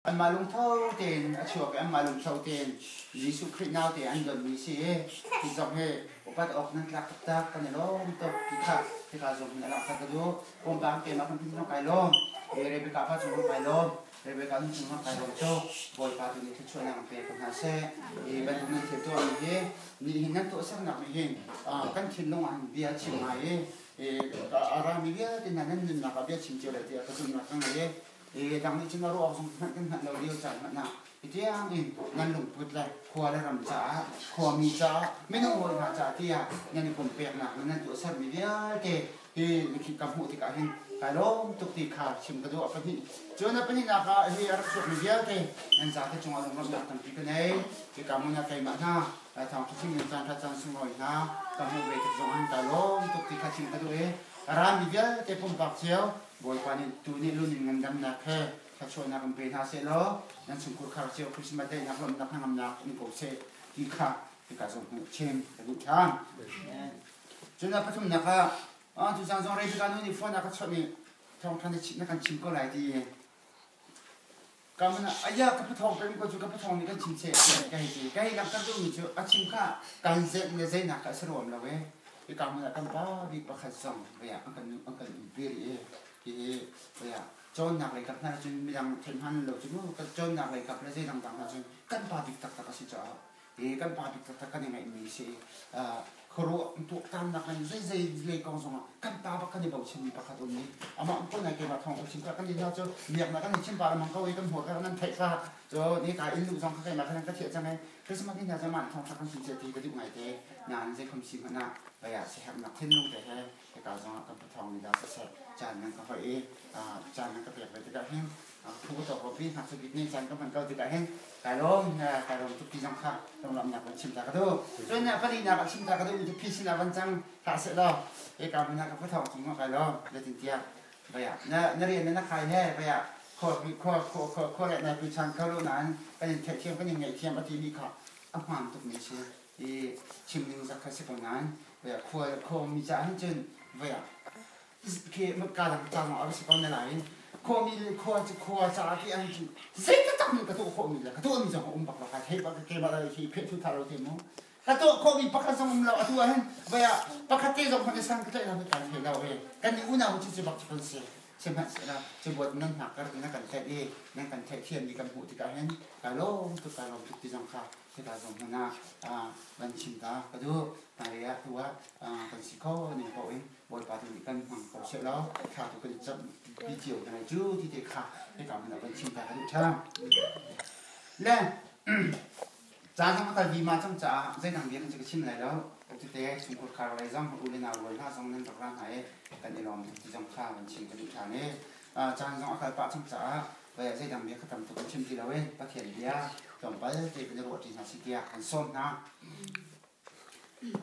Anmah lungtho tein a chuak i anmah lungtho tein Jesuh Khrih naute an donmi si i hi zong hi upat awk nan tlak taktak kan i lawm tuk ti kha hika zong hin a langhter ka duh. Pumpak keimah kan phun zong kai lawm. Rebecca pa cung zong kai lawm. Rebecca nu cung zong kai lawm tuk. Bawipa tu nih thluachuahnak in pe ko hna seh. Hi bantuk nan thil tuahmi hi nihin nan tuahsernak nih hin kan thinlung ah hin bia a chim ngai i a rami vialte hna nan nunnak ah bia chim cio lai tiah ka zumhnak ka ngei i I dang nih cun a ruah awk zong hmanh kan hngalh lo lio caan hmanh ah hitiang in nan lungput le khua le ram caah, khuami caah, minung hawi hna caah tiah nan i pumpeknak le nan tuahsermi vialte hi ka hmuh tikah hin kai lawm tuk ti kha chim ka duh a pahnih. Cun a pahnihnak ah hi a rak chuakmi vialte nan zate cungah lunglawmhnak tampi ka nei. Hika hmun ah keimah hna thawngṭha chim in caan ṭha caan sunglawi hna ka hmuh ve tik zong ah kai lawm tuk ti kha chim ka duh i a rami vialte pumpak cio Bawipa nih tu nih lun in ngandamnak he thluachuahnak in pe hna seh law nan chungkhur khar cio Christmas daihnak lawmhnak hnangamnak um ko seh ti kha hika zong hmuh chim ka duh ṭhan. Cun a pathumnak ah tuzaan zong Rebecca nu nih phone a ka chawnh i thawngṭha na chim na kan chim ko lai ti ka mun aya ka pathawng peng ko cu ka pathawng nih kan chim seh ka hei ti ka hei langhter duhmi cu a chim kha kan zenh le zeinak kha a si ruam lo e hika hmun ah kan pa bik pakhat zong vaya an kan an kan umpi rih i hi vaya cawnnak lei kap hna cun midang theih hman lo cu mu cawnnak lei kap le zeidang dang hna cun kan pa bik taktak a si caah hi kan pa bik taktak kan i ngaihmi si khuaruah tuaktannak in zeizei lei kong zongah kan pa bak kan i bochanmi pakhat um i amah ko nai keimah thawng ka chim ka kan nih cu miaknak kan i chim pa lamang ko i kan hmur ka nan theih kha cu ni ka inn lu zong kha keimah khan ka thiah cang i Christmas ni hna cu mah thawng kan chim cia ti ka duh ngai te nain zei khom si hmanh ah baya siaherhnak thinlung te he hika zongah kan pathawng ni dah siseh caan nan ka hoih i caan nan ka pek ve tikah hin phu ka tawk pi hngak bik nih caan ka hman ko tikah hin kai lawm kai lawm tuk ti zong kha lunglawmhnak van chim ta ka duh cun palinak ah chim ta ka duh mi cu phi sin ah van cang hlah seh law hika hmun ah ka pathawng cung ah kai lawm zeitintiah baya na na rian na khai he baya khua khua khua khua le nai pi chan kho lo nain kan in theihthiam kan in ngaihthiam a ti mi kha a hmaan tuk mi si i chim ning zak kha si ko nain baya khua khua mi caah hin cun baya khi ka dang ca zong a si ko ne lai khuami khua cu khua ca ti an cu zei taktak min ka tuah khawhmi le ka tuahmi zong a um bak lo ka thei bak ke bak hi phet thu tha lo te mu ka tuah khawhmi pakhat zong um lo atu ah hin vai ah pakhat te zong hmanh sang ka tlaih lo kan thei lo e kan ni unau cu cu bak cu kan si sihmanhsehlaw cu buat nan hnak kar na kan theih i nan kan theih thiam mi kan hmuh tikah hin ka lawm tuk ka lawm tuk ti zong kha hika zong hmanh ah van chim ta ka duh hmailei ah tu ah kan si kho ning paoh in Bawipa tu nih kan hmang ko seh law thla tu kan i camh pi cio hna lai cu ti te kha hika hmanh ah van chim ta ka duh ṭhan. Le caan zong a kal vima cang caah zeidang bia kan cu ka chim lai lo. Tute chungkhur khar lei zong u le nau rual hna zong nan rak ra hna i kan i lawm tuk ti zong kha van chim ka duh ṭhan i caan zong a kal pah cang caah zeidang bia kha tam tuk kan chim ti lo in Pathian bia tlawmpal te kan i ruah ṭi hna si tiah kan sawm hna.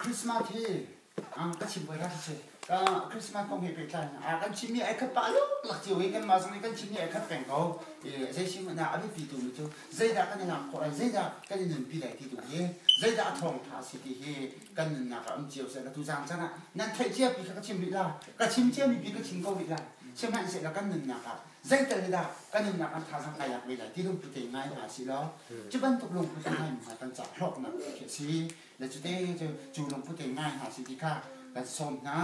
Christmas hi ka chim voi ra si Christmas kong he pehtlai a kan chimmi ai khat pah luklak cio i kanmah zong nih kan chimmi ai khat peng ko. Zei si hmanh ah a biapi tu mi cu zeidah kan i lak khawh lai, zeidah kan i nunpi lai ti tu hi, zeidah a thawngṭha a si ti hi kan nunnak ah um cio seh. Ka tuzaan chan ah nan theih cia pi kha ka chim rih lai. Ka chim cia mi pi ka chim ko rih lai. Sihmanhsehlaw kan nunnak ah zeital hi dah kan nunnak an thazaang kai lak ve lai ti lungput te ngai hna si law cu bantuk lungput ngai hna kan cah hlawknak khi a si le cute cu cu lungput te ngai hna si ti kha kan sawm hna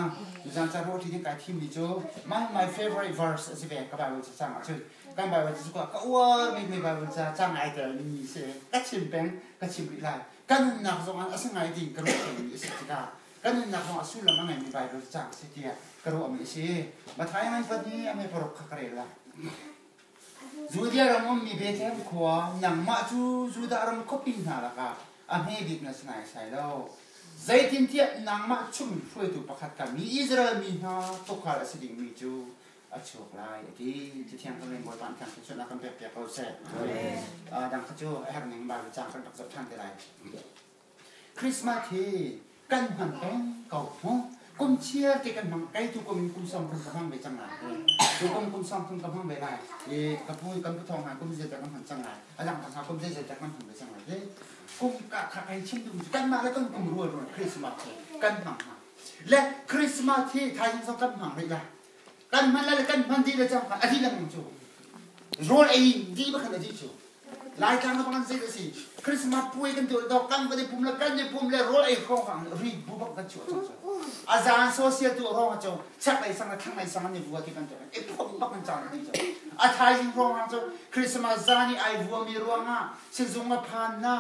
tuzaan ca ruah ṭi kai thim mi cu my my favorite verse a si ve ka Bible ca cang ahcun kan Bible cu ka uar mi mi Bible ca cang ai tel mi si ka chim peng ka chim rih lai ka nunnak zong ah a si ngai ding ka ruah mi a si tikah Kan nunnak zong ah sullam a ngeimi Baibal cang a si tiah ka ruahmi a si. Matthai ngan pat nih a mei paruk kha ka rel lai. Judea ram ummi Bethlehem khua, nangmah cu Judah ram khuapi hna lakah a hme bik na si naisai lo. Zeitintiah nangmah chung hruaitu pakhat kha mi Israel mi hna tuukhal a si dingmi cu a chuak lai a ti. Cathiang kan Bawipa an thiang thluachuahnak kan pekpiak ko seh. Dang kha cu a herh ning Baibal cang kan rak zoh ṭhan te lai. Christmas hi kan hman peng ko mu. Kum chiar te kan hmang kai tu kum kum sawm thum ka hmang ve cang lai. Tu kum kum sawm thum ka hmang ve lai. I ka pu kan pu thong hna kum zeizat kan hman cang lai. A dang hna kum zeizat kan hmang ve cang lai. Hi kum ka kha kai chim dum kan mah le kan kum rual rual Christmas hi kan hmang hna. Le Christmas hi thaizing zong kan hmang rih lai. Kan hman lai le kan hman dih le cang kha a dih lengmang cu. Rawl ei dih bakhan a dih cu. Laitlang bang an zei a si. Christmas puai kan tuah dok kan kan i pum le kan i pum le rawl ei hrawng hang ri bu bak kan chuah cang cu. A zaan social tu rong a cu chak lei sang le thlang lei sang an i vua ti kan tuah. I phom bak an caan a dih cu. A thaizing hrawng hang cu Christmas zaan i ai vuami ruangah sizung a phan na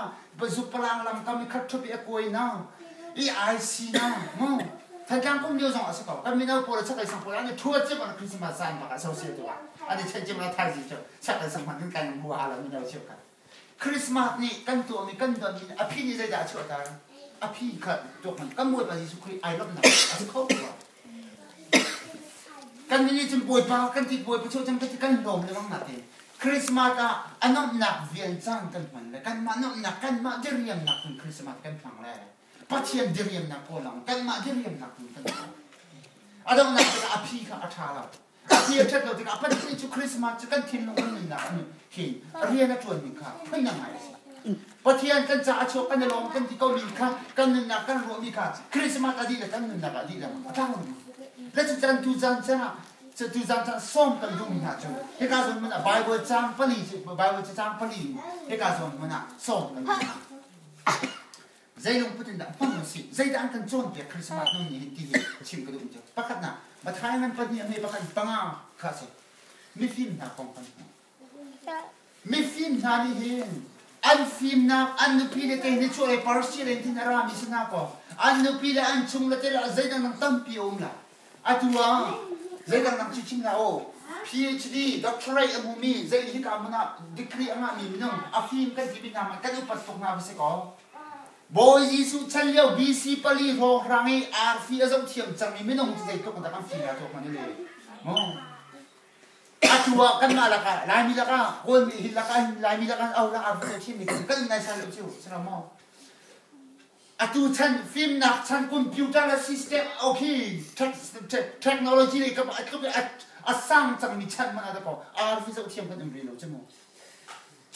zupalang lam kam i khat thup i a kuai na i ai si na mu Thantlang kum lio zong a si ko. Kan mino pawl le chaklei sang pawl an i thuat cem an Christmas zaan bak ah social tu ah an i chen cem la thaizing cu chaklei sang hmanh kan kai hua ha lo mino cheukhat. Christmas nih kan tuahmi kan donmi a phi nih zeidah a chuahter? A phi kha tuak hmanh kan Bawipa Jesuh Khrih ai lawmhnak a si kho ko. Kan nih cun Bawipa kan ti Bawipa chuah cang kan ti kan lawm le bang natin Christmas ah a nuamhnak vial caan kan hman le kanmah nuamhnak kanmah diriamnak tun Christmas kan hmang le Pathian diriamnak kawl lang kanmah diriamnak tun kan hmang. A donghnak tikah a phi kha a ṭha lo. A phi a ṭhat lo tikah Pathian cu Christmas cu kan thinlung kan nunnak an hi rian a ṭuan ning kha phundang ngai a si. Pathian kan caah a chuak kan i lawm kan ti ko mi kha kan nunnak kan ruahmi kha Christmas a dih le kan nunnak ah a dih lengmang a tlang lo. Le cu can tu caan caan ah tu caan caan sawm kan duhmi hna cu hika zawn hmun ah Bible caang pali Bible caang pali hika zawn hmun ah sawm kan duh hna. Zei lungput in dah hmang na si? Zeidah an kan cawnpiak Christmas nun nih hin ti hi chim ka duh cu. Pakhatnak, Matthai ngan pahnih a hme pakhat panga kha a si. Mifim hna kong kan hmuh. Mifim hna nih hin an fimnak an nupi le te ni chuah le Persia le thin a rami si hna kaw an nupi le an chung le te le zeidang dang tampi a um lai. Atu ah zeidang dang cu chim hlah u. PhD, doctorate a hmumi zei hika hmun ah degree a ngahmi minung a fim kan timi hna man kan upat tuk hna va si kaw. Bawi Jesuh chan lio BC pali hrawnghrang i arfi a zoh thiam cangmi minung cu zeitluk dah kan fim dah tuak hmanh i le. Atu ah kanmah lakah Laimi lakah Kawlmi hi lakah Laimi lakah au la arfi zoh thiammi kan kan nai sai lo cu si lo maw? Atu chan fimnak chan computer le system okay technology le kap a tluk a sang cangmi chan man ah ko arfi zoh thiam kan um rih lo cu mu.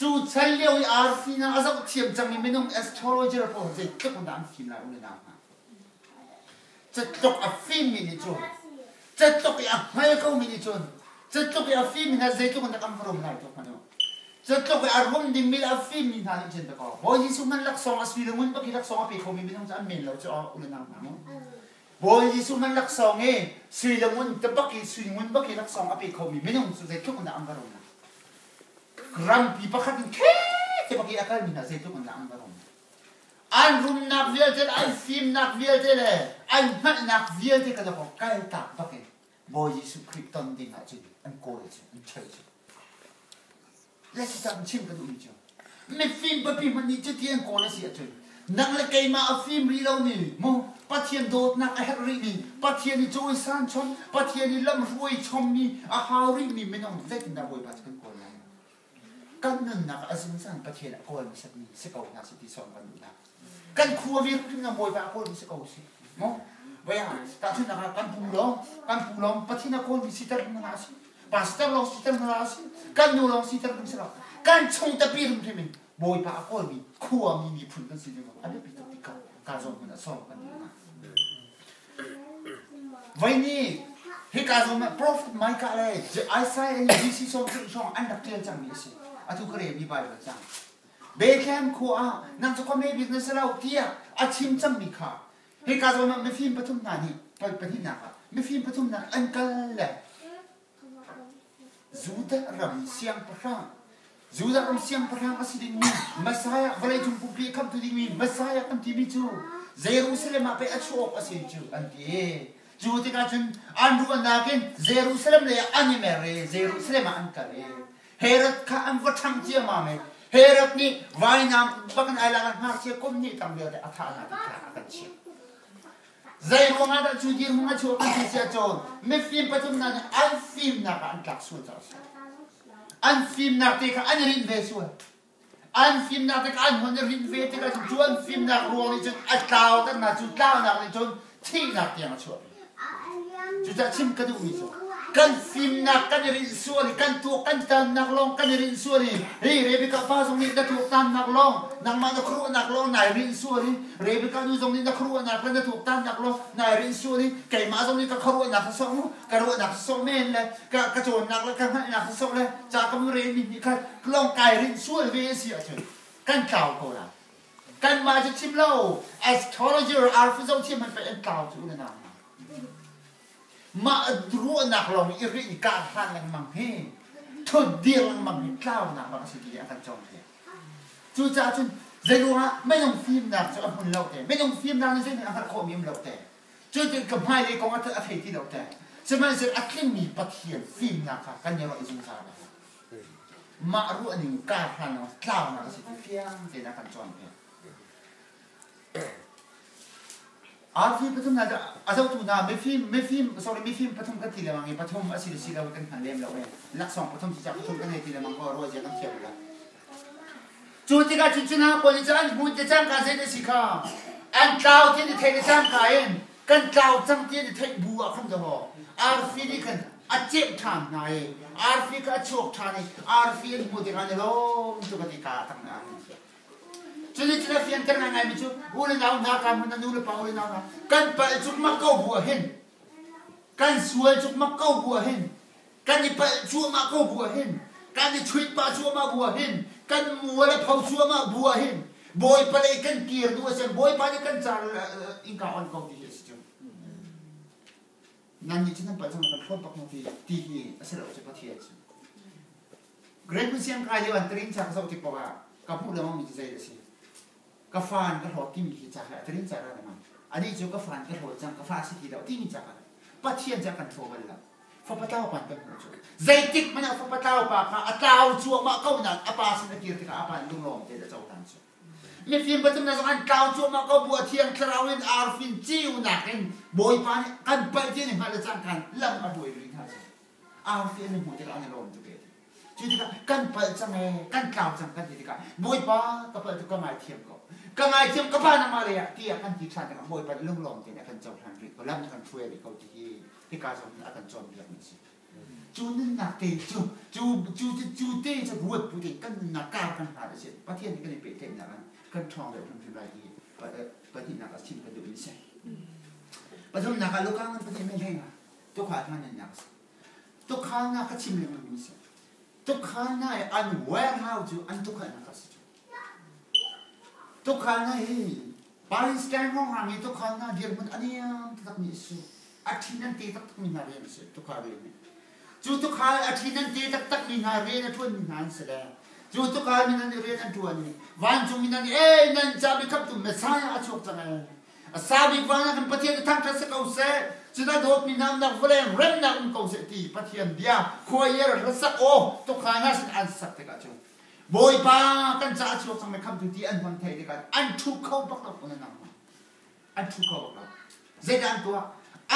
Cu chan lio i arfi na a zoh thiam cangmi minung astrologer pawl zeitluk in dah an fim lai u le nau hna. Catluk a fimmi nih cun catluk i a hngal komi nih cun catluk i a fimmi hna zeitluk in dah kan va rum lai tuk hmanh u. Catluk i a rum dingmi le a fimmi hna nih cun dakaw Bawi Jesuh man laksawng a sui le ngun bak i laksawng a pe khomi minung cu an men lo cu u le nau hna mu. Bawi Jesuh man laksawng i sui le ngun te bak i sui ngun bak i laksawng a pe khomi minung cu zeitluk in dah an va rum lai. Rampi pakhat in khe te bak i a kalmi hna zeitluk in dah an va rum. An rumnak vialte le an fimnak vialte le an hngalhnak vialte kha dakaw kaltak bak in Bawi Jesuh Khrih ton ding ah cun an kawl cu an choi cu. Le cucaah chim ka duhmi cu mifim papi hmanh nih cuti an kawl a si ahcun nang le keimah a fim rih lomi mu Pathian dawtnak a herh rihmi Pathian i cawisan chom Pathian i lamhruai chommi a hau rihmi minung zeitindah Bawipa cu kan kawl lai? Kan nunnak a zungzal Pathian a kawl hmasatmi si ko hna sih ti sawm kan duhnak. Kan khua vi hrim na Bawipa a kawlmi si ko sih. Mu? Vaya, tahchunhnak ah kan pu lawng, kan pu lawng Pathian a kawlmi siter hna si. Pastor lawng siter hna si. Kan nu lawng siter hna si lo. Kan chung tapi hrimhrim in Bawipa a kawlmi khuami miphun kan si ding a biapi tuk ti ka ka zawn hmun a sawm kan duh hna. Vaini hika zawn ah Prophet Micah le Isaiah nih BC sawm sarih hrawng an rak ṭial cangmi a si. Atu ka relmi Bible cang. Bethlehem khua ah nang cu khuame bik na si lo tiah a chim cangmi kha hika zawn ah mifim pathum hna nih pahnihnak ah mifim pathum hna an kal le Judah ram siangpahrang Judah ram siangpahrang a si dingmi Messiah vawleicung pumpi a khamtu dingmi Messiah kan timi cu Jerusalem ah pei a chuah awk a si cu an ti. Cu tikah cun an ruahnak in Jerusalem lei ah an i mer i Jerusalem ah an kal i Herod kha an va ṭhang ciammam i Herod nih vainam bak in ai lak i ngakchia kum hnih tang vialte a thah hna ti kha a kan chimh. Zei ruangah dah cu dirhmun a chuah kan ti si ahcun mifim pathum hna nih an fimnak ah an tlak sual caah a si. An fimnak te kha an i rinh ve sual. An fimnak te kha an hun i rinh ve tikah cun cu an fimnak ruang nih cun a tlau tak hna cu tlaunak nih cun thihnak tiang a chuahpi. Cucaah chim ka duhmi cu Kan fimnak kan i rinh sual i kan tuak kan tannak lawng kan i rinh sual i hi Rebecca pa zong nih na tuak tannak lawng nangmah na khuaruahnak lawng nai rinh sual i Rebecca nu zong nih na khuaruahnak le na tuak tannak lawng nai rinh sual i keimah zong nih ka khuaruahnak sawh mu ka ruahnak sawh men le ka ka cawnnak le ka hngalhnak sawh le ca ka mu rel mi nih khan lawng kai rinh sual ve a si ahcun kan tlau ko lai. Kanmah cu chim lo astrologer arfi zohthiam hmanh pei an tlau cu na nau. Mah ruahnak lawng i rih i kar hlan lengmang hi thut dir lengmang hi tlaunak bak a si ti a kan cawnpiak. Cucaah cun zeiruangah minung fimnak cu a hmun lo te, minung fimnak nih zeitin a hngalh khawhmi um lo te. Cutin ka hmailei kong a thei ti lo te. Sihmanhsehlaw a tlingmi Pathian fimnak kha kan i ruah i zungzal a herh. Mah ruahning kar hlan lengmang tlaunak a si ti fiang tein a kan cawnpiak. Arfi pathum hna cu a zohtu hna mifim mifim sorry mifim pathum kan ti lengmang i pathum a si le si lo kan hngal lem lo e. Laksawng pathum si cah pathum kan hei ti lengmang ko ruah zia kan thiam lo. Cu tikah cun cu hna pawl nih cun an hmuh ti cangka zei a si kha an tlau ti an i theih le cangka in kan tlau cang ti an i theih bu ah khan dawh arfi nih khan a cemh ṭhan hna i arfi kha a chuak ṭhan i arfi an hmuh tikah an i lawm tuk a ti ka tang na. Cuti cun a fianter ngaingaimi cu u le nau hna ka hmun ah nu le pa u le nau hna kan palh cukmak ko bu ah hin kan sual cukmak ko bu ah hin kan i palh cuahmah ko bu ah hin kan i chuih pah cuahmah bu ah hin kan mual a pho cuahmah bu ah hin Bawipa lei kan kir duh a si Bawipa nih kan car innka on ko ti hi a si cu. Nan nih cun nan palh cang kan hlawt bak ti ti hi a si lo cu Pathian cu. Great Siang kai lio an tarin ca ka zoh tik paoh ah ka hmuh lengmang mi cu zei a si? Ka fa an ka hlawt timi hi ca hi a tarin ca ra lengmang. Anih cu ka fa an ka hlawt cang, ka fa a si ti lo timi ca kha Pathian ca kan hlaw bal lo. Fapa tlau pa kan hmuh cu. Zeitik hmanh ah fapa tlau pa kha a tlau cuahmah ko nain a pa sin a kir tikah a pa nih lunglawm tein a cohlan cu. Mifim pathum na zong an tlau cuahmah ko bu a thiang thlarau in arfin ceunak in Bawipa nih kan palh ti an i hngalh le cangka lam a hruai rih hna cu. Arfi an i hmuh tikah an i lawm tuk e. Cu tikah kan palh cang ee, kan tlau cang kan ti tikah Bawipa ka palh tuk ka ngaithiam ko. Ka ngaithiam ka pa nangmah lei ah tiah kan ti ṭhan tikah Bawipa nih lunglawm tein a kan cohlan rih ko, lam kan hruai rih ko ti hi hika zawn hin a kan cawnpiak mi a si. Cu nunnak te cu cu cu cu te cu ruat bu tein kan nunnak kar kan hlan a si. Pathian nih kan i pehtlaihnak in kan ṭhawng deuh hrimhrim lai ti pahnihnak ah chim kan duh mi a si. Pathumnak ah Luka ngan Pathian men hlei Tukhal hna nunnak a si. Tukhal hna ka chim lengmang mi a si. Tukhal hna i an warehouse cu an tukhalnak a si cu. Tukhal hna hi Palestine hrawnghrang i tukhal hna dirhmun a niam taktakmi a si. A ṭhin an te taktakmi hna rian a si tukhal rian hi. Cu tukhal a ṭhin an te taktakmi hna rian a ṭuanmi hna an si le cu tukhal min an rian an ṭuan i vancung in an ei nan ca biakhamtu Messiah a chuak cang ee. A sa bik van ah kan Pathian cu thangṭhat si ko seh. Cu na dawtmi hna umnak vawlei remnak um ko seh ti Pathian bia khuaier hlasak aw tukhal hna sin an sak tikah cun Bawipa kan caah chuak cangmi khamtu ti an hon theih tikah an ṭhu kho bak lo na nangmah an ṭhu kho bak lo zeidah an tuah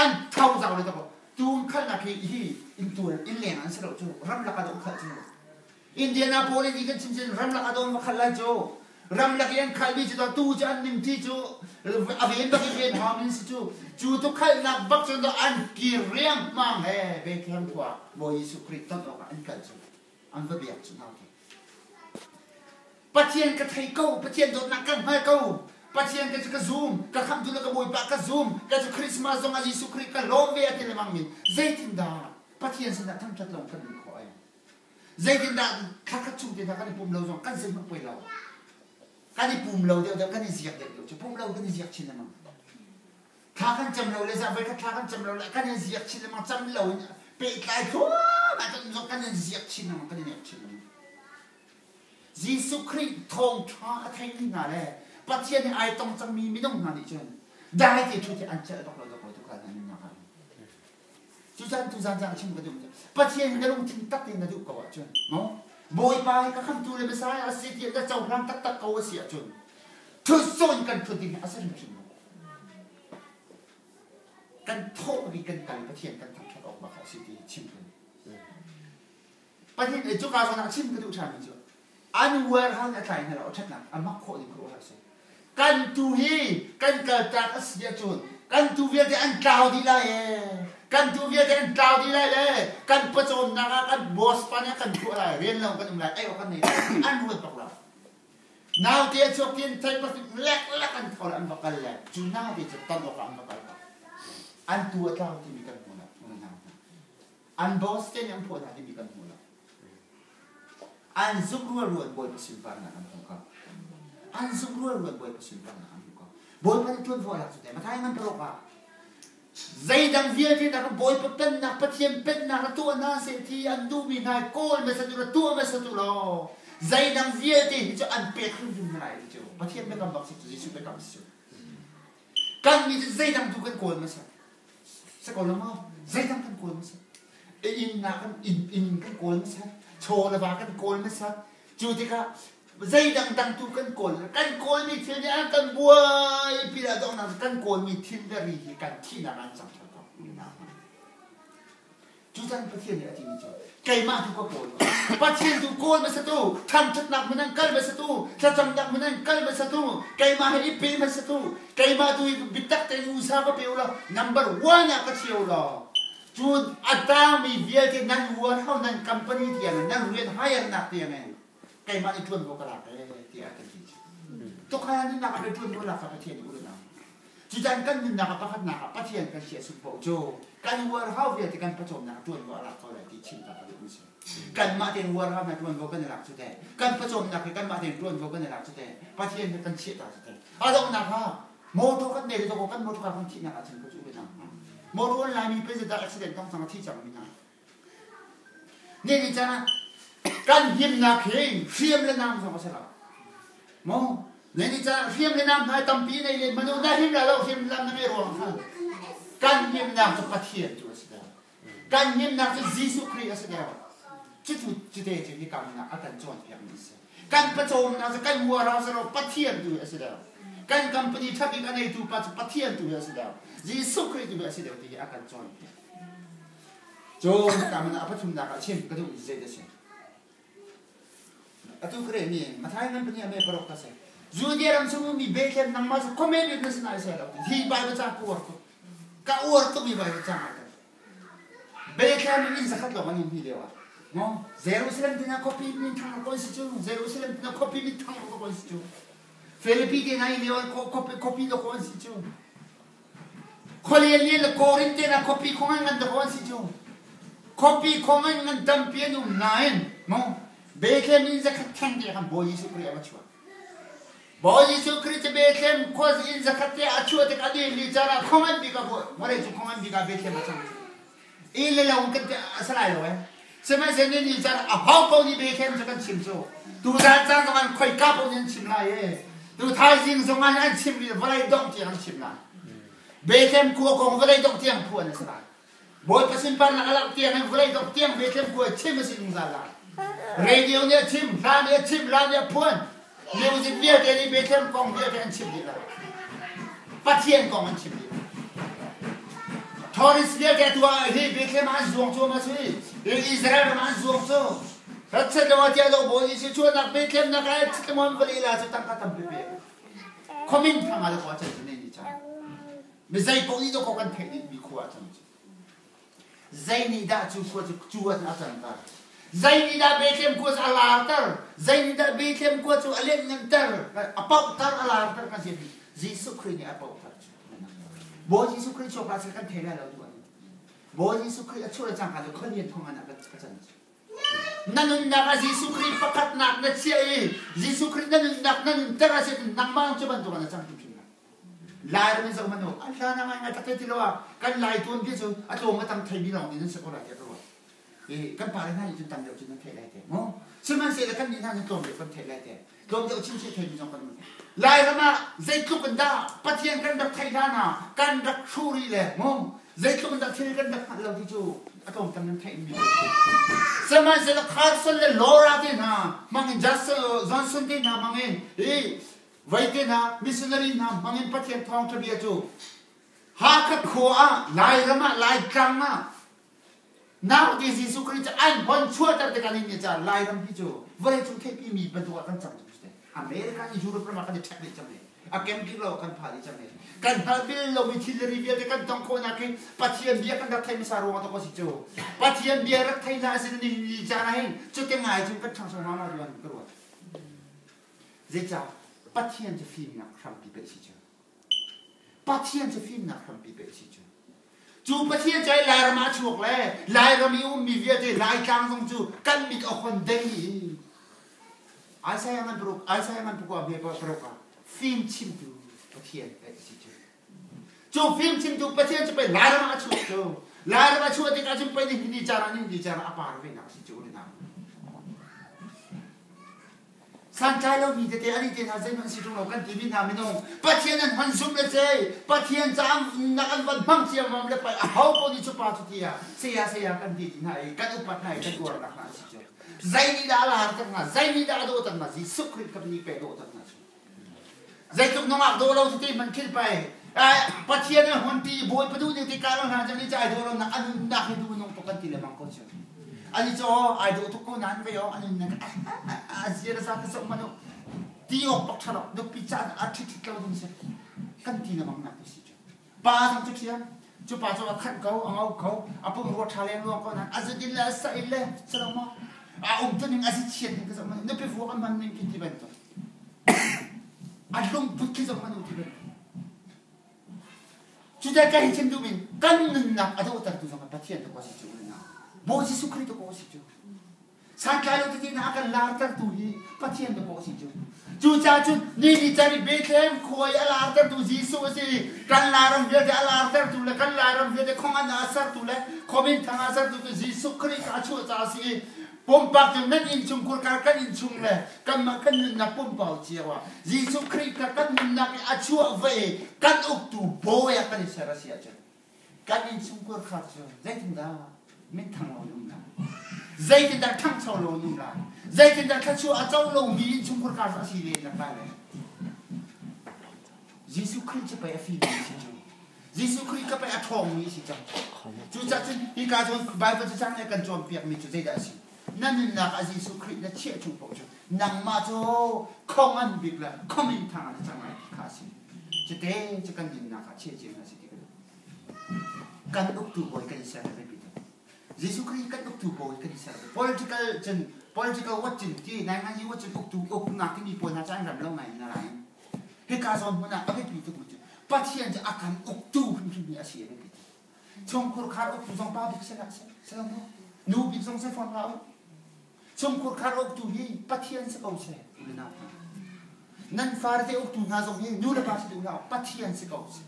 an tho zau le tak tuu khalnak hi hi inntual innleng an si lo cu ramlak ah dawh khalh cu Indianapolis i kan chim cun ramlak ah dawh va khalh lai cu ramlak i an khalhmi cu tu cu an ningṭi cu a ven bak i ven hau min si cu cu tu khalhnak bak cun an kir riangmang he Bethlehem khua Bawi Jesuh Khrih ton awkah an kal cu an va biak cu naute Pathian ka thei ko Pathian dawtnak ka hngal ko Pathian ka cu ka zum ka khamhtu le ka Bawipa ka zum ka cu Christmas zong ah Jesuh Khrih ka lawm ve a ti lengmang mi zeitindah Pathian sinah thangṭhat lawng kan um khawh ai Zeitindah thla khat chung te hna kan i pum lo zong kan zeihmanh poi lo. Kan i pum lo deuh deuh kan i ziak deuh deuh cu pum lo kan i ziak chin lengmang. Thla kan cam lo le za voi khat thla kan cam lo le kan i ziak chin lengmang cam lo in pehtlai thluahmah kan zong kan i ziak chin lengmang kan i nek chin lengmang. Jesuh Khrih thawngṭha a theimi hna le Pathian he ai tong cangmi minung hna nih cun dai te ṭhu te an celh bak lo dawk lo tu kha hna nunnak ah. Cucan tuzan caan chim ka duh. Pathian na lungthin tak tein na duh ko ahcun, maw? Bawipa hi ka khamtu le Messiah a si tiah na cohlan taktak ko a si ahcun, thutsawn kan thut ding hi a si hrimhrim lo. Kan thawh ri kan kal Pathian kan thangṭhat awk bak a si ti chim ka duh. Pathian cuka zawn ah chim ka duh ṭhanmi cu an warehouse a tlai hna lo a ṭhatnak a mak khawh ding khuaruahhar a si. Kan tu hi kan kaltak a si ahcun kan tu vialte an tlau dih lai ee. Kan tuu vialte an tlau dih lai le kan pawcawmnak ah kan boss pa nih a kan phuah lai, rian lo kan um lai, ei awk kan nei lai, an ruat bak lo. Naute a chuak ti an theih bak leklak an tho le an va kal le cu naute cu ton awkah an va kal. An tuu a tlau timi kan hmu lo. An boss te nih an phuah hna timi kan hmu lo. An zumh rualrual Bawipa sunparnak an hmu ko. An zumh rualrual Bawipa sunparnak an hmu ko. Bawipa nih ṭuanvo a lak cu te. Matthai ngan paruk ah zeidang vialte nak Bawipa pennak Pathian pennak na tuah hna seh ti an duhmi hna kawl hmasa tu la tuah hmasa tu law zeidang vialte hi cu an pek hrimhrim hna lai ti cu Pathian biakam bak si cu Jesuh biakam si cu. Kan mi cu zeidang tu kan kawl hmasa. Si ko lo maw? Zeidang kan kawl hmasa. Inn ah kan inn inn kan kawl hmasa. Chaw le va kan kawl hmasa. Cu tikah zeidang dang tu kan kawl. Kan kawlmi thil nih an kan buaipi ah donghnak kan kawlmi thil le ri hi kan thihnak an cang ṭheo ko. Cucan Pathian nih a timi cu keimah tu ka kawl. Pathian tu kawl hmasa tu, thangṭhatnak hmun an kal hmasa tu, thlacamnak hmun an kal hmasa tu, keimah he i pe hmasa tu, keimah tu hi biatak tein usa ka pe u law number one ah ka chia u law cu a tangmi vialte nan warehouse nan company tiang nan rian hire nak tiang in keimah i ṭuanvo ka lak ee tiah kan ti. Tukhal nunnak ah ṭuanvo lak kha Pathian nih ulunak. Cucan kan nunnak ah pakhatnak ah Pathian kan chiah sung paoh cu kan warehouse vialte kan pawcawmnak ṭuanvo a lak ko lai ti chim ta ka duh si. Kanmah tein warehouse na ṭuanvo kan i lak cu teh. Kan pawcawmnak hi kanmah tein ṭuanvo kan i lak cu teh. Pathian hi kan chiah ta cu teh. A donghnak ah motor kan nei le kan motor kan thihnak ah cun ka cu na. Motor Laimi president accident tong cang a thi cang mi hna. Ni ni caan ah kan himnak hi hriam le nam zong a si lo. Maw? Ni ni caan ah hriam le nam hna tampi nei len manu na him la lo hrim lam na ngei ruang khan kan himnak cu Pathian cu a si deuh. Kan himnak cu Jesuh Khrih a si deuh. Cucu cute cu hi kamnak a kan cawnpiak mi a si. Kan pawcawmnak cu kan huarau si lo Pathian tu hi a si deuh. Kan company ṭhabik a neitu pa cu Pathian tu hi a si deuh. Jesuh Khrih tu hi a si deuh ti hi a kan cawnpiak. Cun hika a pathumnak ah chim ka duhmi zei dah a si? Atu ka relmi Matthai ngan pahnih ame paruk ka si. Judea ram chung ummi Bethlehem nangmah cu khuame bik na si nai sai lo. Hi Bible ca ka uar tuk. Ka uar tukmi Bible ca ai Bethlehem in inn zakhat lawng an um hi lio ah. No? Jerusalem tina khuapi min thang ko si cu. Jerusalem tina khuapi min thang ko si cu. Philippi te na i lio khuapi lo ko an si cu. Khualian le Korin te hna khuapi khong an ngan dakaw an si cu. Khuapi khong an ngan tampi an um nain mu Bethlehem inn zakhat theng te khan Bawi Jesuh Khrih a va chuak. Bawi Jesuh Khrih cu Bethlehem khua inn zakhat te a chuah tik a dir li caan ah khong an bik ah vawlei cung khong an bik ah Bethlehem a cang. Inn le lo kan a si lai lo eh. Sihmanhsehlaw ni caan a ho paoh nih Bethlehem cu kan chim cu. Tuzaan caan zong an khoika paoh nih an chim lai e. Tu thaizing zong ah an chim rih vawlei dongh tiang an chim lai. Bethlehem khua kong vawlei dongh tiang phuan a si lai. Bawipa sunparnak a langh tiang in vawlei dongh tiang Bethlehem khua chim a si zungzal lai. Radio nih a chim, hla nih a chim, la nih a phuan. Music vialte nih Bethlehem kong vialte an chim dih lai. Pathian kong an chim dih. Tourist vialte atu ah hi Bethlehem ah an zuang cu ma si. Israel ram ah an zuang cu. Ratchet lo tiah lo bawi si chuahnak Bethlehem nak ah chitlamo vali la cu tangka tampi pe. Khomin thang ah lo chan ne ni chan. Mi zei paoh nih ko kan theih dih mi khua chan. Zei nih dah cu khua cu cu a canter? Zei nih dah Bethlehem khua cu a larter? Zei nih dah Bethlehem khua cu a lianhnganter? A pauhter, a larter kan si. Jesuh Khrih nih a pauhter cu. Bawi Jesuh Khrih chuak ah kan thei lai lo tu ani. Bawi Jesuh Khrih a chuah le cangka cu khualian thong ah ka can. Na nunnak ah Jesuh Khrih pakhatnak na chiah i Jesuh Khrih na nunnak na nunter a si nangmah cu bantuk ah na cang hrimhrim lai. Lairam in zoh hmanh u, a hlan ah ngaingai tak ti lo ah kan Lai tuanbia cu a tlawm a tam theimi lawng nih nan si ko lai tiah ka ruah. I kan pale hna nih cun tam deuh cun nan theih lai te mu. Sihmanhsehlaw kan nih hna cu tlawm deuh kan theih lai te. Tlawm deuh chinchin theimi zong kan um. Lairam ah zeitluk in dah Pathian kan rak theih hlan ah kan rak hruh rih le mu zeitluk in dah thil kan rak hngalh lo ti cu a tlawm tam nan theih mi. Sihmanhsehlaw Carson le Laura te hna hmang in Johnson te hna hmang in i Veite hna, missionary hna hmangin Pathian thawngṭha bia cu Hakha khua ah, Lairam ah, Laitlang ah naute Jesuh Khrih cu an hon chuahter tikah nih ni ca Lairam hi cu vawleicung theihpi mi bantuk ah kan cang cu te. America nih Europe ram ah kan i ṭhek dih cang i. A kemkip lo kan pha dih cang hi. Kan hngalh bil lomi thil le ri vialte kan tong khawhnak hi Pathian bia kan rak theih hmasa ruangah tuk a si cu. Pathian bia rak thei hna sin ni ni caan ah hin cuti ngai cun kan ṭhangcho hnga ma tuan ka ruat. Zeicah Pathian cu fimnak hrampi pei si cu. Pathian cu fimnak hrampi pei si cu. Cu Pathian cu Lairam ah a chuak le Lairam i ummi vialte Laitlang zong cu kan mit a hon deng i Isaiah ngan paruk Isaiah ngan pakua hme paruk ah fim chimtu Pathian pei si cu. Cu fim chimtu Pathian cu pei Lairam ah a chuak cu. Lairam a chuah tikah cun pei ni caan ah ni caan ah a par ve nak si cu na. Santlai lomi tete an i te hna zeihmanh si ṭung lo kan timi hna minung Pathian an hman zumh le cei Pathian caah nak an van hmang ciammam le pai aho paoh nih cu pa cu tiah saya saya kan ti ti hna i kan upat hna i kan uarnak hna a si cu. Zei nih dah a lar tak hna, zei nih dah a dawh tak hna, Jesuh Khrih ka ni pe dawh tak hna cu. Zeitluk nungak dawh lo tete hmanh khil pai Pathian a hun ti bawi padu nih ti ka lo hna cang ni ca ai dawh lo nak a nunnak hi duh nung tuk kan ti lemang ko cu. Ani cu ai dawh tuk ko nain vei a nunnak a zia za ka sok manu ti awk bak ṭha lo nupi ca a ṭhit ṭhit lo ding si kan ti lemang nak ti si cu. Pa zong cu thiam cu pa cu a khanh ko a ngo ko a pum rua ṭha leng luang ko nain a zut in le a sa in le si lo maw a um tu ning a si chiat ning ka zoh manu nupi vuak an hman ning khi ti bantuk A lungput khi zong an um ti bantuk. Cuticun ka hi chim duhmi kan nunnak a dawhtertu zong Pathian tu ko si cu unau. Bawi Jesuh Khrih tu ko si cu. Santlai lo tete na a kan lartertu hi Pathian tu ko si cu. Cucaah cun ni ni can i Bethlehem khua i a lartertu Jesuh a si. Kan Lairam vialte a lartertu le kan Lairam vialte khong an a sertu le khuamin thang a sertu cu Jesuh Khrih kha a chuah caah a si i Pumpak cu nan innchungkhur kar kan innchung le kanmah kan nunnak pumpau cio ah Jesuh Khrih kha kan nunnak i a chuah ve i kan uktu bawi ah kan i ser a si ahcun kan innchungkhur khar cu zeitindah minthang lo in um lai? Zeitindah ṭhangcho lo in um lai? Zeitindah thluachuah a co lomi innchungkhur khar cu a si len lai le? Jesuh Khrih cu pei a fimmi a si cu. Jesuh Khrih kha pei a ṭhawngmi a si cang. Cucaah cun hika zawn Baibal cacang nih a kan cawnpiakmi cu zeidah a si? Na nunnak ah Jesuh Khrih na chiah chung paoh cu nangmah cu khongan bik le khomin thang ah na cang lai ti kha a si. Cute cu kan nunnak ah chiah cio hna si ti ka duh. Kan uktu bawi kan i ser a biapi tuk. Jesuh Khrih kan uktu bawi kan i ser. Political cun political what cun ti nai ngai what cun uktu uknak timi pawl hna cu an ram lo ngai na lai. Hika zawn hmun ah a biapi tukmi cu Pathian cu a kan uktu hrimhrim hi a si a biapi tuk. Chungkhur khar uktu zong pa bik si hlah seh, si lo maw? Nu bik zong si fawn hlah u. Chungkhur khar uktu hi Pathian si ko seh, u le nau hna. Nan farte uktu hna zong hi nu le pa si duh hlah u, Pathian si ko seh.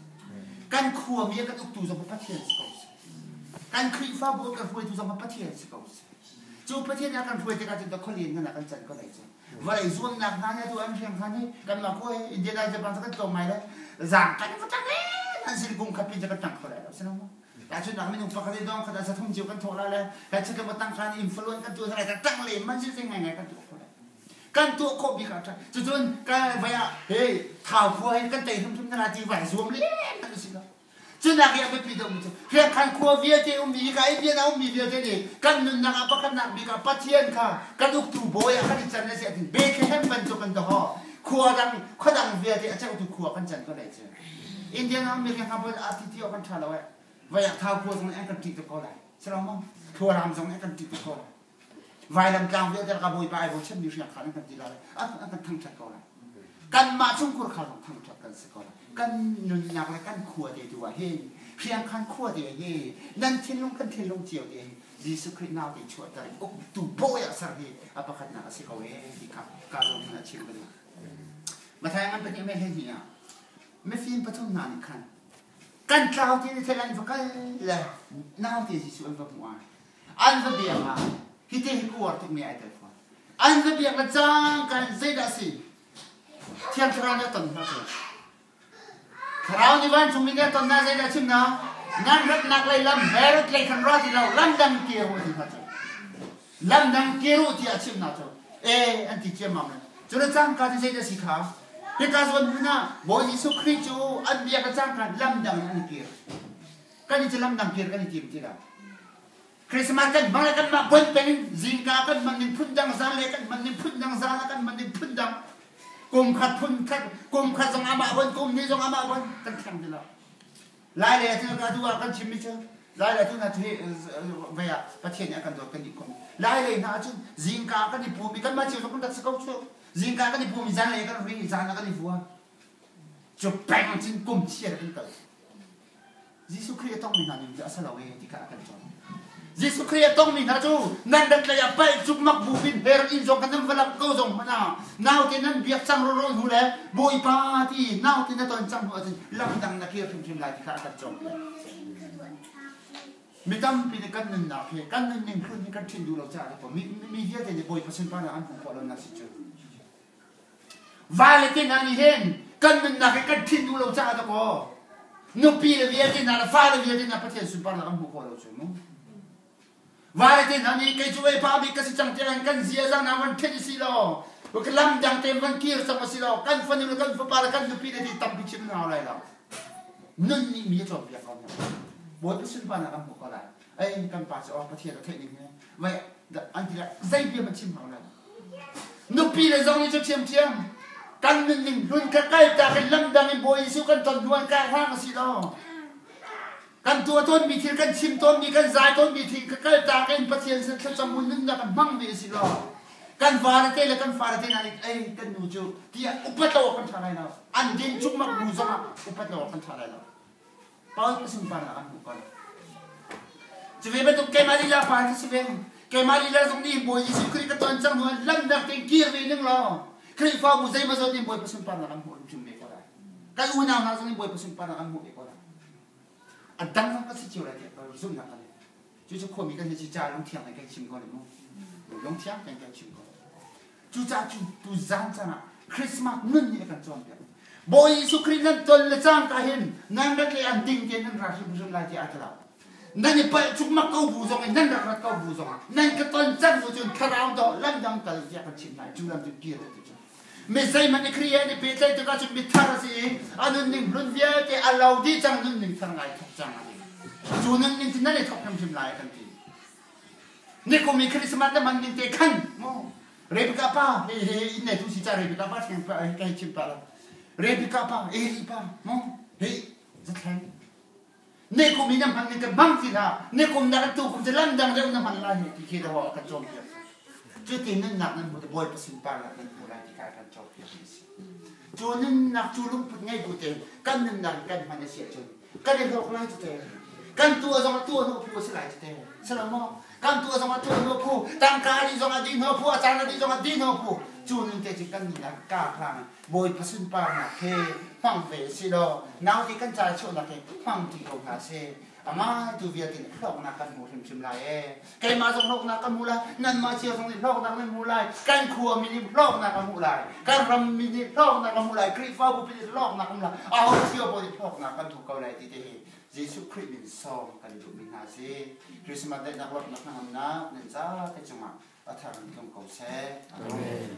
Kan khuami a kan uktu zong hi Pathian si ko seh. Kan Khrihfabu a kan hruaitu zong hi Pathian si ko seh. Cu Pathian a kan hruai tikah cun khualian hna kan can ko lai cu. Vawlei zuamnak hna nih atu an hriang hna nih kanmah khua hi Indiana Japan cu kan tlawm ngai le zaang kan va ṭang le nan sin kum khat pin cu kan ṭang kho lai lo si lo maw? Tahchunhnak minung pakhat i dong khat ah sathum cio kan thawh la le kan chitlung ka tang khan influence kan tuah lai kan ṭang le man si ngai ngai kan tuah kho lai. Kan tuah khawh bik ah ṭha. Cucun ka vai ah hey thau khua hi kan tei hrimhrim na la ti vai zuam le nan si lo. Cunak i a biapi deuhmi cu riankhan khua vialte ummi hika Indian a ummi vialte nih kan nunnak ah pakhatnak bik ah Pathian kha kan uktu bawi ah kan i can a si ahcun Bethlehem bantuk kan doho khua dang khua dang vialte a ceutu khua kan can ko lai cu. Indian a ummi riankhan pawl a ti ti awk kan ṭha lo eh. Vaiak thau khua zong nih an kan ṭih tuk ko lai. Si lo maw? Khuaram zong nih an kan ṭih tuk ko lai. Vailam tlang vialte ka bawipa ai bochanmi hriangkhan an kan ti lai. An kan thangṭhat ko lai. Kanmah chungkhur kha zong thangṭhat kan si ko lai. Kan nunnak le kan khua te tu ah hin hriangkhan khua te hi nan thinlung kan thinlung cio te hin Jesuh Khrih nau te chuahter i uktu bawi ah ser hi a pakhatnak a si ko ee ti kha ka zawn hmanh ah chim ka duh. Matthai ngan pahnih me 12 ah mifim pathum hna nih khan kan tlau ti ni thel an va kal le nau te Jesuh an va hmuh ah An va biak ah hite hi ka uar tukmi ai tel fawn. An va biak le cangka in zeidah a si? Thiang Thlarau nih a ton hna cu. Thlarau nih vancungmi nih a ton hna zeidah a chim hna? Nan ratnak lei lam Herod lei khan ra ti lo, lam dang kir u ti hna cu. Lam dang kir u tiah a chimh hna cu. E an ti ciammam le. Cu le cangka cu zeidah a si kha? Hika zawn hmun ah Bawi Jesuh Khrih cu an biak le cangka lam dang in an kir. Kan i cu lam dang kir kan i tim ti lo. Christmas kan hmang le kanmah bon peng in zingka kan hman ning phun dang, zanlei kan hman ning phun dang, zan ah kan hman ning phun dang. Kum khat phun khat kum khat zong amah bon kum hnih zong amah bon kan thleng ti lo. Lai le cu ka tu ah kan chimmi cu lai le tu na cu vei ah Pathian nih a kan dawt kan nih kum. Lai lei hna ahcun zingka kan i pum i kanmah cio zong kan rak si ko cu. Zingka kan i pum i zanlei kan ri zan ah kan i vua. Cu peng cun kum chia kan kal. Jesuh Khrih a tongmi hna ning cu a si lo e ti kha a kan cawn. Jesuh Khrih a tongmi hna cu nan rat lei ah palh cukmak bu in her inn zong kan nan va lamh ko zong hmanh ah naute nan biak cang rawraw hnu le Bawipa ti naute na ton cang hnu ahcun lam dang na kir hrimhrim lai ti kha a kan cawnpiak. Mi tampi nih kan nunnak hi kan nunning hlun hi kan ṭhin duh lo caah mi, mi vialte nih Bawipa sunparnak an hmuh khawh lonak si cu. Vale te hna nih hin kan nunnak hi kan ṭhinh duh lo caah dakaw nupi le vialte hna le fale vialte hna Pathian sunparnak an hmuh khawh lo cu mu. Vale te hna nih kei cu ei pa bik ka si cang tiah kan ziaza hna van ṭhinh si law lam dang tein van kir cang a si law kan fanu le kan fapa le kan nupi le ti tampi chim hna lai lo. Nun nih mi a cawnpiak ko hna. Bawipa sunparnak an hmuh ko lai. Ei kan pa cu aw Pathian a theih ning hi vai an ti lai zei bia ma chim hau lai. Nupi le zong nih cu ṭhiamṭhiam kan nunning hlun kha kaltak in lamdang in Bawi Jesuh kan ton hnu an kai hram a si lo. Kan tuah tawnmi thil, kan chim tawnmi, kan zai tawnmi thil kha kaltak in Pathian sin thlacam bu nunnak kan hmangmi a si lo. Kan vale te le kan fale te hna nih ei kan nu cu tiah upat lo awk kan ṭha lai lo. An din cukmak bu zongah upat lo awk kan ṭha lai lo. Paul ka sunparnak an hmuh ko. Cu ve bantuk keimah lila pa cu si ve. Keimah lila zong nih Bawi Jesuh Khrih ka ton cang hnu lamnak tein kir ve ning law Khrihfabu zeimaw zat nih Bawipa sunparnak an hmuh hrim ve ko lai. Kan unau hna zong nih Bawipa sunparnak an hmuh ve ko lai. A dang zong kan si cio lai tiah ka zumhnak kan Cucu khuami kan si ca lungthiang in kan chim ko le mu. Lungthiang tein kan chim ko. Cucaah cu tu zan caan ah Christmas nun nih a kan cawnpiak. Bawi Jesuh Khrih nan ton le cangka hin nan rat le an ding tein nan ra hrimhrim lai tiah a ti lo. Nan i palh cukmak ko bu zong in nan rak rat ko bu zong ah nan ka ton cang bu cun thlarau dawh lam dang kal tiah kan chimh lai. Cu lam cu kir ti cu. Mi zeihmanh i Khrih he an i pehtlaih tikah cun mithar a si i a nunning hlun vialte a lo dih cang nunning thar ngai thawk cang a ti. Cu nunning cu nan i thawk hrimhrim lai kan ti. Nikum i Christmas na hman ning te khan mu Rebecca pa he he inn nei tu si ca Rebecca pa theng pa ka hei chim pa la Rebecca pa Eli pa mu hei zathleng nikum i na hman ning ka hmang ti hlah nikum na tu kum cu lam dang deuh na hman lai he ti khi daw kan cawnpiak cu ti nunnak nan hmu te Bawipa sunparnak nan hmu lai ti kha kan cawnpiak mi si cu nunnak cu lungput ngei bu te kan nunnak kan hman a si ahcun kan i hlawk lai cu te kan tuah zong ah tuah hnawh phu a si lai cu te si lo maw kan tuah zong ah tuah hnawh phu tangka a dih zong ah dih hnawh phu a caan a dih zong ah dih hnawh phu cu nun te cu kan nunnak ka hlang Bawipa sunparnak he hmang ve si law naute kan ca chuahnak he hmang ti ko hna sih a ngaitu vialte nih hlawknak kan hmu hrimhrim lai ee keimah zong hlawknak ka hmu lai nanmah cio zong nih hlawknak nan hmu lai kan khuami nih hlawknak a hmuh lai kan rammi nih hlawknak a hmuh lai Khrihfabu pi nih hlawknak a hmuh lai aho cio paoh nih hlawknak kan hmu ko lai ti te hi Jesuh Khrih min sawm kan duhmi hna si Christmas daihnak lawmhnak hnangamnak nan ca te cungah a thar in tlung ko seh. Amen.